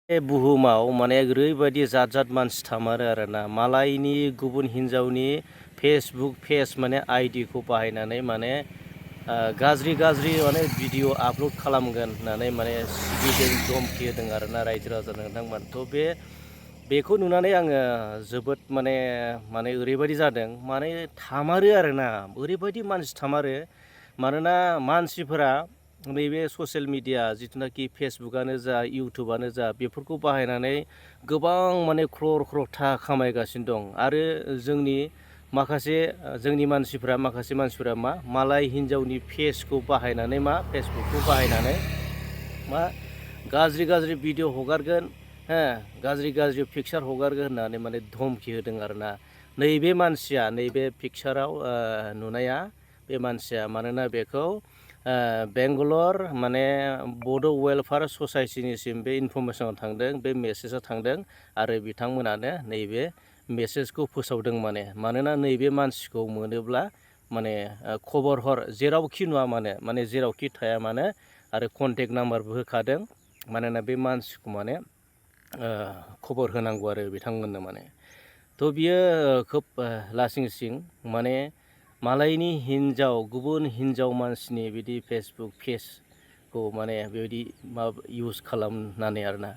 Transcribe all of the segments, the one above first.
बे बुहुमाव माने ओरैबायदि जात मानसि थामारो आरोना मालायनि गुबुन हिन्जावनि फेसबुक पेज माने आइडिखौ बाहायनानै माने गाज्रि माने भिडिअ आपल'ड खालामगोन होननानै माने सिगिदों धमखि होदों आरोना रायजो राजा नोंथांमोन। थ' बेखौ नुनानै आङो जोबोद माने ओरैबायदि जादों माने थामारो आरोना ओरैबायदि मानसि थामारो मानोना मानसिफोरा नैबे ससियेल मिडिया जिथुनाखि फेसबुकआनो जा इउटुबानो जा बेफोरखौ बाहायनानै गोबां माने ख्रर थाखा खामायगासिनो दं आरो जोंनि माखासे मानसिफोरा मालाय हिन्जावनि फेसखौ बाहायनानै फेसबुकखौ बाहायनानै गाज्रि भिडिअ हगारगोन गाज्रि पिक्सार हगारगोन होननानै माने धमखि होदों आरोना नैबे मानसिया नैबे पिक्साराव नुनाया बे मानसिया मानोना बेखौ बेंगालर माने बड' वेलफेयार ससाइटिनिसिम बे इनफरमेसना थांदों बे मेसेजआ थांदों आरो बिथांमोनानो नैबे मेसेजखौ फोसावदों मानोना नैबे मानसिखौ मोनोब्ला माने खबर हर जेरावखि नुवा माने जेरावखि थाया मानो आरो कन्टेक्ट नाम्बारबो होखादों मानोना बे मानसिखौ माने खबर होनांगौ आरो बिथांमोननो माने थ' बियो खोब लासिंसिं माने मालायनि गुबुन हिन्जाव मानसिनि बिदि फेसबुक पेजखौ माने बेबायदि इउज खालामनानै आरोना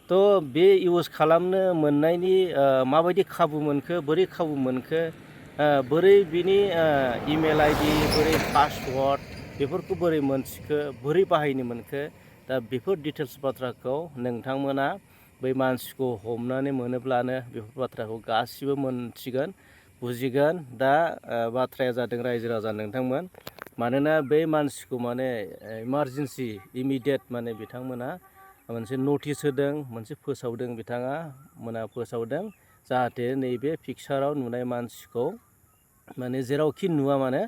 थ' बे इउज खालामनो मोननायनि माबायदि खाबु मोनखो बोरै खाबु मोनखो बोरै बिनि इमेल आइडि बोरै पासवार्ड बेफोरखौ बोरै मोनथिखो बोरै बाहायनो मोनखो दा बेफोर डिटेल्स बाथ्राखौ नोंथांमोना बै मानसिखौ हमनानै मोनोब्लानो बेफोर बाथ्राखौ गासिबो मोनथिगोन बुजिगोन दा बाथ्राया जादों रायजो राजा नोंथांमोन मानोना बै मानसिखौ माने इमारजेन्सि इमिडियेट माने बिथांमोना मोनसे नटिस होदों मोनसे फोसावदों फोसावदों जाहाथे नैबे पिक्साराव नुनाय मानसिखौ माने जेरावखि नुवा माने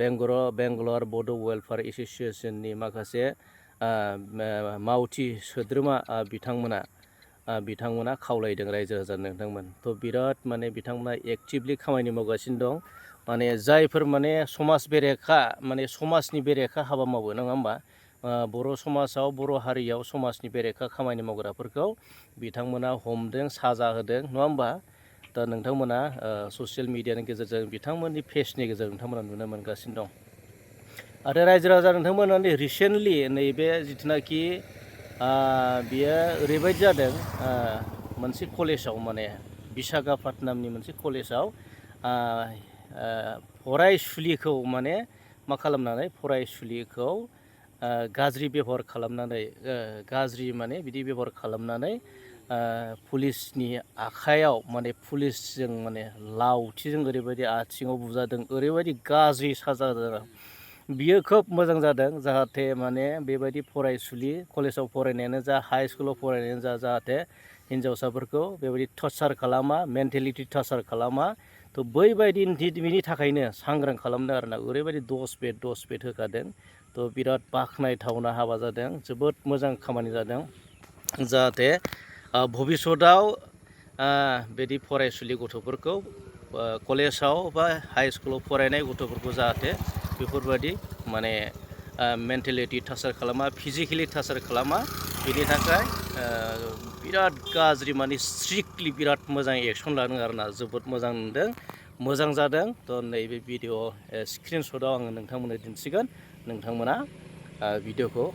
बेंगालर बड' वेलफेयार एस'सियेसननि माखासे मावथि सोद्रोमा बिथांमोना खावलायदों रायजो राजा नोंथांमोन थ' बिराद माने बिथांमोना एक्टिभलि खामानि मावगासिनो दं माने जायफोर माने समाज बेरेखा माने समाजनि बेरेखा हाबा मावो नङा होमबा बर' समाजाव बर' हारियाव समाजनि बेरेखा खामानि मावग्राफोरखौ बिथांमोना हमदों साजा होदों नङा होमबा दा नोंथांमोना ससियेल मिडियानि गेजेरजों बिथांमोननि पेजनि गेजेरजों नोंथांमोना नुनो मोनगासिनो दं आरो रायजो राजा नोंथांमोना रिसेन्टलि नैबे जिथुनाखि बियो ओरैबायदि जादों मोनसे कलेजाव माने बिशाखापाटनामनि मोनसे कलेजाव फरायसुलिखौ माने खालामनानै फरायसुलिखौ गाज्रि बेबहार खालामनानै माने बिदि बेबहार खालामनानै पुलिसनि आखायाव माने पुलिसजों माने लावथिजों ओरैबायदि आथिङाव बुजादों ओरैबायदि गाज्रि साजा जादों बियो खोब मोजां जादों जाहाथे माने बेबायदि फरायसुलि कलेजाव फरायनायानो जा हाइ स्कुलाव फरायनायानो जा जाहाथे हिन्जावसाफोरखौ बेबायदि टर्चार खालामा मेन्टेलिटि टर्चार खालामा थ' बिनि थाखायनो सांग्रां खालामदों आरोना ओरैबायदि 10 बेड होखादों थ' बिराद बाख्नायथावना हाबा जादों जोबोद मोजां खामानि जादों जाहाथे भबिष्यताव बिदि फरायसुलि गथ'फोरखौ कलेजाव बा हाइ स्कुलाव फरायनाय गथ'फोरखौ जाहाथे बेफोरबायदि माने मेन्टेलिटि टार्चार खालामा फिजिकेलि टार्चार खालामा बेनि थाखाय बिराद गाज्रि माने स्ट्रिक्टलि बिराद मोजां एक्सन लादों आरोना जोबोद मोजां नुदों मोजां जादों थ' नैबे भिडिअ स्क्रिनशटआव आङो नोंथांमोननो दिन्थिगोन नोंथांमोना भिडिअखौ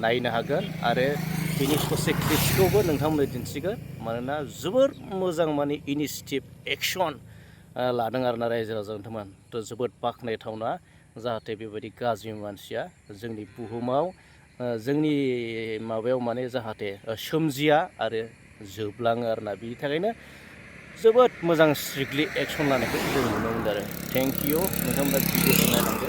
नायनो हागोन आरो बिनि ससे क्लिप्सखौबो नोंथांमोननो दिन्थिगोन मानोना जोबोर मोजां माने इनिसिएटिभ एक्सन लादों आरोना रायजो राजा नोंथांमोन थ' जोबोद बाख्नायथावना जाहाथे बेबायदि गाज्रि मानसिया जोंनि बुहुमाव जोंनि माबायाव माने जाहाथे सोमजिया आरो जोबलाङो आरोना बिनि थाखायनो जोबोद मोजां स्ट्रिक्टलि एक्सन लानायखौ जों नुनो मोनदों आरो थेंक इउ नोंथांमोना भिडिअखौ नायलांदो।